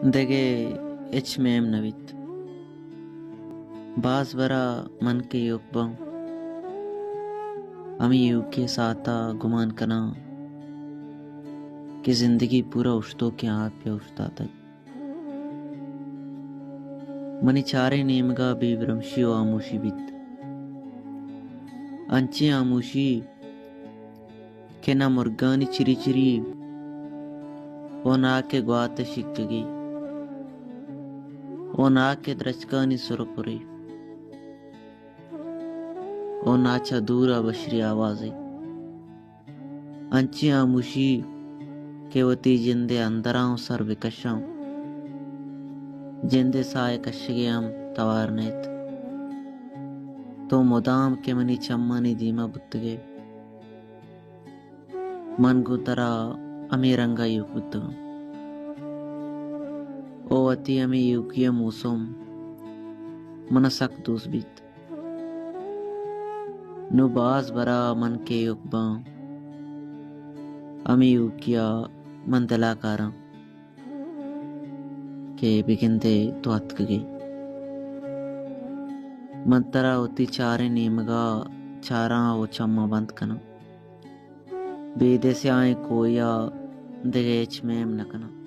دگہ ہچ میم نہ بیت۔ باز برا من کہ ایوک باں، ہمے ایوکی ساعتا گمان کناں کہ زندگی پورا اوشتوکیں آپے اوشتاتگ۔ منی چاریں نیمگا بے برمشی و ہاموشی بیت۔ انچیں ہاموشی کہ نہ مرگانی چری چری و ناکہ گوات شکگی و ناکہ درچکانی سر و پری و ناچہ دورا بشری آوازے۔ انچیں ہاموشی کہ وتی جندے اندراں و سر بکشاں، جندے ساہ کشگے ہم توار نیت۔ تو مدام کہ منی چمانی دیما بوتگے۔ من گوں ترا ہمے رنگا ایوک بوتگاں۔ او وتی ہمے ایوکی ء موسم منا سک دوست بیت۔ نوں باز برا من کہ ایوک باں، ہمے ایوکیا من دلا کاراں کہ بگندے تو اتکگے۔ من ترا وتی چاریں نیمگا چاراں و چماں بند کناں۔ بید ء سیاہیں کوہیا دگہ ہچ میم نہ کناں۔